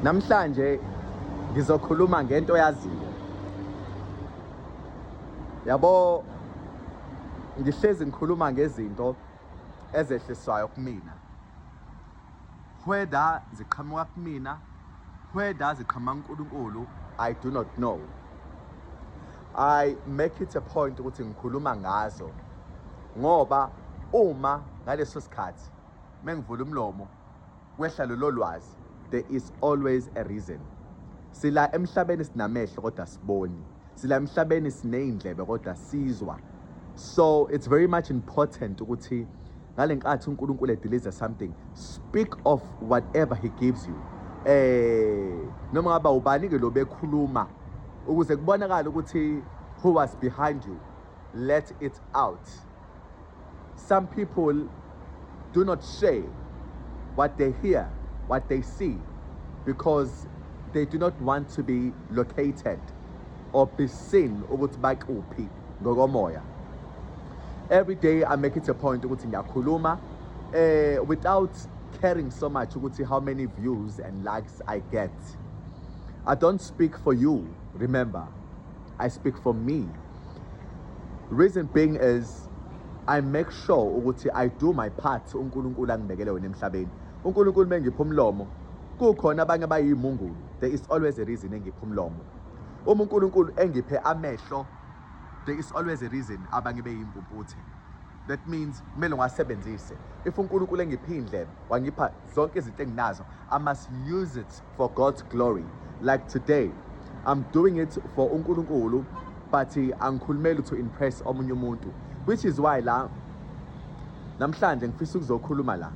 Namhlanje ngizokhuluma ngento oyaziyo. Yabo, ngihlezi ngikhuluma ngezinto ezehliswayo kumina. Whether ziqhamuka kumina, whether ziqhamuka kuNkulunkulu, I do not know. I make it a point ukuthi ngikhuluma ngazo ngoba uma ngaleso sikhathi mengivula umlomo kwehla lolo lwazi, there is always a reason. Sila emhlabeni sinamehlo kodwa siboni, sila emhlabeni siney'ndlebe kodwa sizwa. So it's very much important ukuthi ngale nkathi uNkulunkulu ediliza something, speak of whatever he gives you, noma ngaba ubani ke lo bekhuluma, ukuze kubonakale ukuthi who was behind you. Let it out. Some people do not share what they hear, what they see, because they do not want to be located or be seen ukuthi bakuphi ngokomoya. Every day I make it a point ukuthi ngiyakhuluma without caring so much ukuthi how many views and likes I get. I don't speak for you, remember. I speak for me. Reason being is I make sure ukuthi I do my part uNkulunkulu angibekele wena emhlabeni. UNkulunkulu mengipha umlomo, kukhona abanye abayimungulu. There is always a reason engipha umlomo. Uma uNkulunkulu engiphe amehlo, there is always a reason abanye beyimpumputhe. That means kumele ngiwasebenzise. If uNkulunkulu engiphe indlebe, wangipha zonke izinto enginazo, I must use it for God's glory. Like today, I'm doing it for uNkulunkulu, but angikhulumeli to impress omunye umuntu, which is why la namhlanje ngifisa ukuzokhuluma la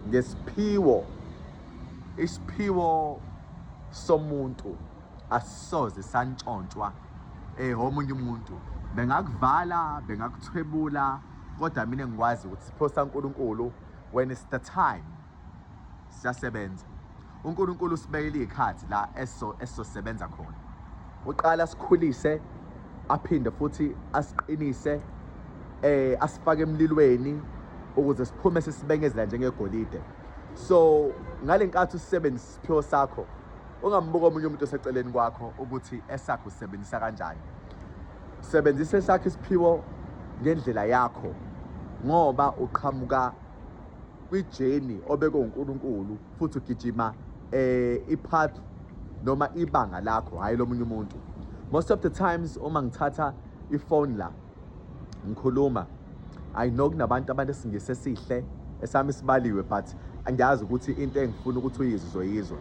ngesiphiwo. Isiphiwo somuntu asisoze santshontshwa omunye umuntu. Bengakuvala, bengakuthwebula, kodwa mina ngikwazi ukuthi isiphiwo saNkulunkulu, when it's the time, siyasebenza. UNkulunkulu usibekele izikhathi la esizosebenza khona. Uqala sikhulise, aphinde futhi asiqinise, asifake emlilweni ukuze siphume sesibengezela njengegolide. So ngale nkathi usebenzisa isiphiwo sakho, ungambuka omunye umuntu oseceleni kwakho ukuthi esakho usebenzisa kanjani. Sebenzisa esakho isiphiwo ngendlela yakho, ngoba uqhamuka kwi-journey obekwe uNkulunkulu futhi ugijima i-path noma ibanga lakho, hayi lomunye umuntu. Most of the times uma ngithatha ifone la ngikhuluma, I know kunabantu abanesingisi esihle, esami sibaliwe, but angiyazi ukuthi into engifuna ukuthi uyizwe uzoyizwa,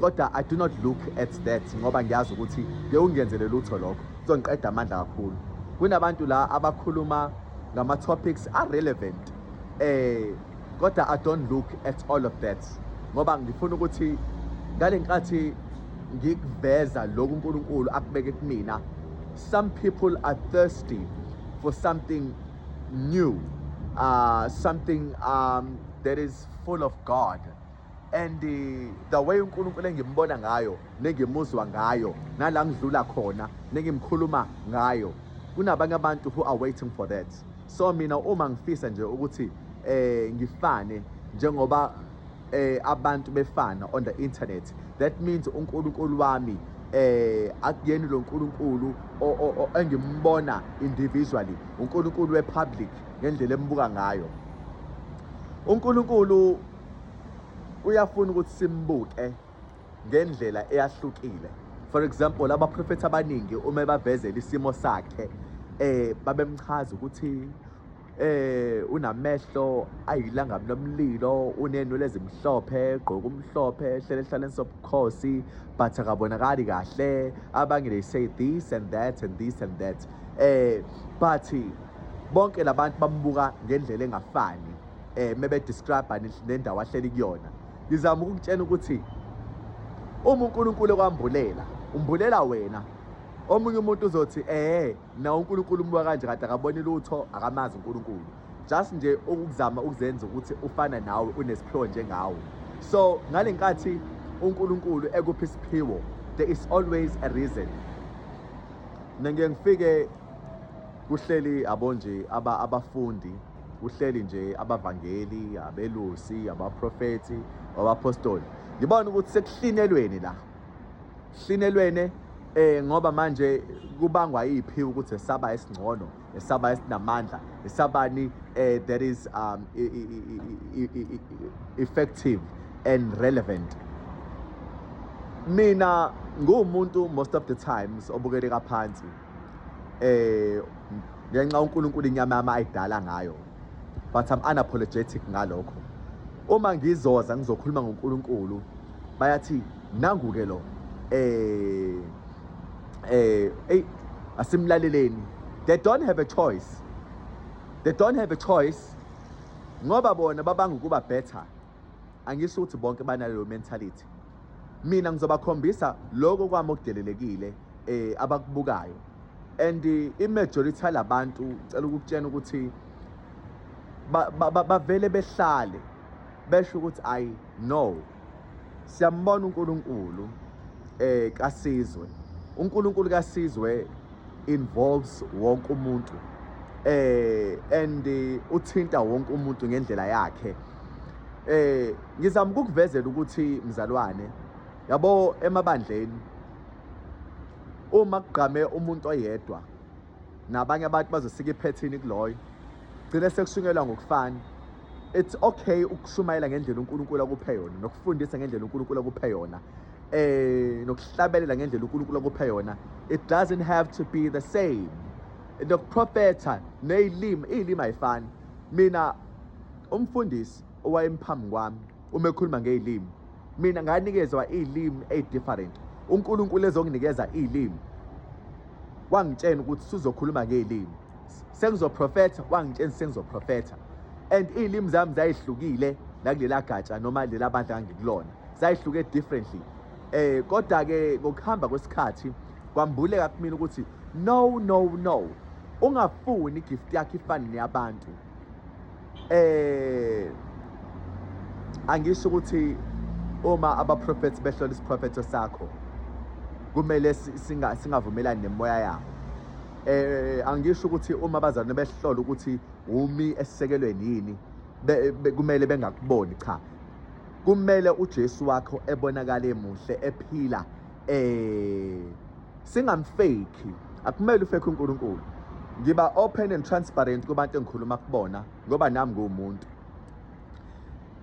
kodwa I do not look at that ngoba ngiyazi ukuthi ngeke ungenzele lutho lokho, kuzongiqeda amandla kakhulu. Kunabantu la abakhuluma ngama topics are-relevant, kodwa I don't look at all of that ngoba ngifuna ukuthi ngale nkathi ngikuveza lokhu uNkulunkulu akubeke kumina, some people are thirsty for something new, something that is full of God. And the way uNkulunkulu engimbona ngayo, nengimuzwa ngayo, nala ngidlula khona, nengimkhuluma ngayo, kunabanye abantu who are waiting for that. So mina uma ngifisa nje ukuthi ngifane njengoba abantu befana on the internet, that means uNkulunkulu wami akuyeni lo nkulunkulu engimbona individually, uNkulunkulu we-public ngendlela embuka ngayo. UNkulunkulu uyafuna ukuthi simbuke ngendlela eyahlukile. For example, abaprofethi abaningi uma bavezela isimo sakhe, babemchaza ukuthi unamehlo ayilangabi lomlilo, unenwele ezimhlophe, egqoka umhlophe, ehlele ehlaleni sobukhosi, but akabonakali kahle. Abanye they say this and that and this and that, but bonke labantu bambuka ngendlela engafani mebe describe nendawo ahleli kuyona. Ngizama ukukutshela ukuthi uma uNkulunkulu ekwambulela, umbulela wena. Omunye umuntu uzothi na uNkulunkulu umbuka kanje, kade akaboni lutho, akamazi uNkulunkulu, just nje ukuzama ukuzenza ukuthi ufana nawe, unesiphiwo njengawe. So ngale nkathi uNkulunkulu ekupha isiphiwo, there is always a reason. Ngeke ngifike kuhleli abo nje abafundi, kuhleli nje abavangeli, abelusi, abaprofethi, abapostoli. Ngibona ukuthi sekuhlinelweni la, hlinelwene ngoba manje kubangwa iphi ukuthi esaba esingcono, esaba esinamandla, esabani that is effective and relevant. Mina nguwumuntu most of the times obukeleka phansi ngenxa uNkulunkulu inyama yami ayidala ngayo, but I'm unapologetic ngalokho. Uma ngizoza ngizokhuluma ngoNkulunkulu, bayathi nangu-ke lo, ey, asimlaleleni. They don't have a choice, they don't have a choice, ngoba bona babanga ukuba better. Angisho ukuthi bonke banaleyo mentality. Mina ngizobakhombisa lokho kwami okudelelekile abakubukayo, and i-majority yalabantu, cela ukukutshena ukuthi bavele behlale besho ukuthi I know siyambona uNkulunkulu kasizwe. UNkulunkulu kasizwe involves wonke umuntu and uthinta wonke umuntu ngendlela yakhe. Ngizama ukukuvezela ukuthi, mzalwane, yabo, emabandleni uma kugqame umuntu oyedwa, nabanye abantu bazosika iphethini kuloyo, gcine sekushunyelwa ngokufana. It's okay ukushumayela ngendlela uNkulunkulu akuphe yona, nokufundisa ngendlela uNkulunkulu akuphe yona, nokuhlabelela ngendlela uNkulunkulu akuphe yona. It doesn't have to be the same. Nokuprofetha ney'limi, iy'limi ayifani. Mina umfundisi owayemphambi kwami, uma ekhuluma ngey'limi, mina nganikezwa iy'limi ey'different. UNkulunkulu ezonginikeza iy'limi, wangitshena ukuthi suzokhuluma ngey'limi, sengizoprofetha, wangitshena sengizoprofetha, and iy'limi zami zayihlukile nakulela gatsha noma lela bandla ngangikulona, zayihluke differently. Kodwa ke ngokuhamba kwesikhathi kwambuleka kumina ukuthi no, no, no, ungafuni igift yakhe ifane neyabantu. Angisho ukuthi uma abaprofethi behlola isiprofetho sakho kumele singavumelani nemoya yabo. Angisho ukuthi uma abazalwane behlola ukuthi umi esisekelweni yini kumele bengakuboni. Cha, kumele uJesu wakho ebonakale emuhle, ephila, singamfake. Akumele ufake uNkulunkulu. Ngiba open and transparent kubantu engikhuluma kubona ngoba nami nguwumuntu,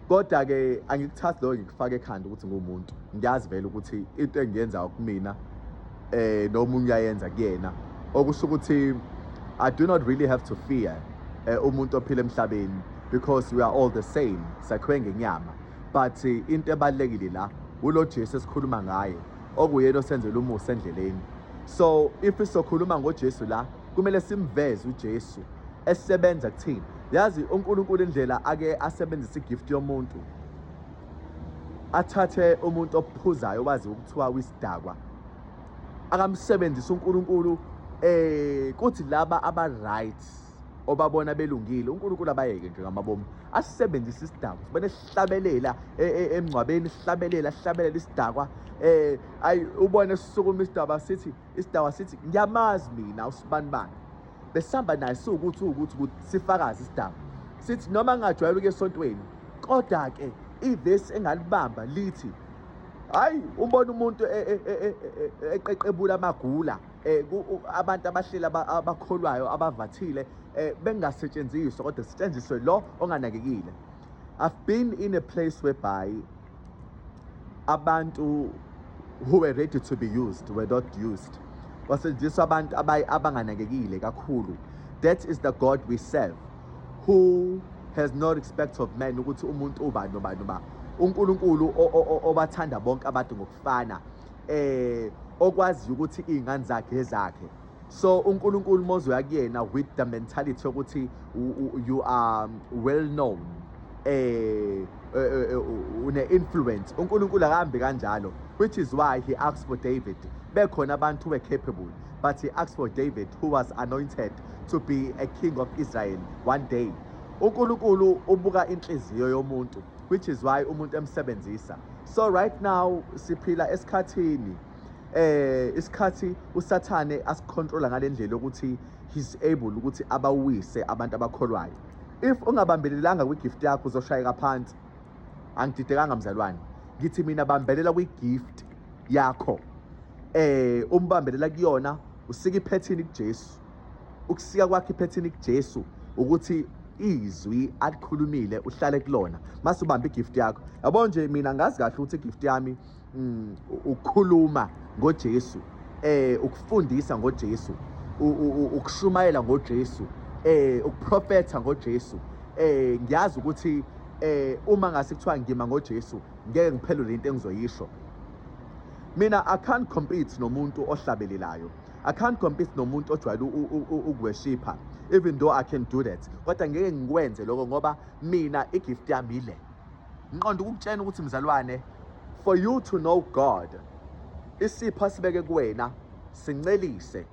kodwa ke angikuthathi lokho ngikufaka ekhanda ukuthi nguwumuntu. Ngiyazi vele ukuthi into engiyenzayo kumina nomunye uyayenza kuyena, okusho ukuthi I do not really have to fear umuntu ophila emhlabeni because we are all the same, sakhiwe ngenyama. But into ebalulekile la ulo Jesu esikhuluma ngaye, okuyena osenzela umusa endleleni. So if sizokhuluma ngoJesu la, kumele simveze uJesu esebenza kuthina. Yazi uNkulunkulu indlela ake asebenzise igift yomuntu, athathe umuntu ophuzayo, wazi ukuthiwa wisidakwa, akamsebenzisa uNkulunkulu kuthi laba aba right obabona belungile, uNkulunkulu abayeke nje ngamabomu, asebenzise isidakwa. Sibone sihlabelela emngcwabeni, sihlabelela, sihlabelela isidakwa. Ayi, ubone sisukuma isidaba, sithi isidakwa sithi, "Ngiyamazi mina usibanibani, besihamba naye, siwukuthi ukuthi ukuthi." Sifakaze isidakwa sithi noma ngingajwayele ukuya esontweni, kodwa ke ivesi engalibamba lithi. Hayi, ubona umuntu eqeqebula amagula, abantu abahleli abakholwayo abavathile bengasetshenziswa, kodwa setshenziswe lo onganakekile. I've been in a place whereby abantu who were ready to be used were not used, kwasetshenziswa abantu abanganakekile kakhulu. That is the God we serve, who has no respect of man, ukuthi umuntu ubani nobani noba. UNkulunkulu obathanda bonke abantu ngokufana, okwaziyo ukuthi iy'ngane zakhe ezakhe. So uNkulunkulu mozoya kuyena with the mentality yokuthi you are well known, une influence, uNkulunkulu akahambi kanjalo, which is why he asked for David. Bekhona abantu who were capable, but he asked for David, who was anointed to be a king of Israel one day. UNkulunkulu ubuka inhliziyo yomuntu, which is why umuntu emsebenzisa. So right now siphila esikhathini, isikhathi uSathane asicontrola ngalendlela ukuthi he's able ukuthi abawise abantu abakholwayo. If ungabambelelanga kwigift yakho, uzoshayeka phansi. Angididekanga, mzalwane. Ngithi mina bambelela kwi-gift yakho, umbambelela kuyona, usika iphethini kuJesu. Ukusika kwakho iphethini kuJesu ukuthi izwi alikhulumile uhlale kulona, mase ubamba igift yakho. Yabo nje, mina ngazi kahle ukuthi igift yami ukukhuluma ngoJesu, ukufundisa ngoJesu, ukushumayela ngoJesu, ukuprofetha ngoJesu. Ngiyazi ukuthi uma ngase kuthiwa ngima ngoJesu, ngeke ngiphelele into engizoyisho. Mina I can't compete nomuntu ohlabelelayo, I can't compete nomuntu ojwayele ukuworshipha, even though I can do that, kodwa ngeke ngikwenze lokho ngoba mina igift yami ile. Ngiqonda ukukutshela ukuthi, mzalwane, for you to know God, isipho asibeke kuwena sincelise,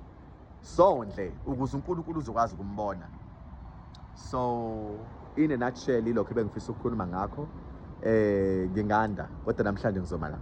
sondle, ukuze uNkulunkulu uzokwazi ukumbona. So in a nutshell, ilokho ebengifisa ukukhuluma ngakho. Nginganda, kodwa namhlanje ngizoma la.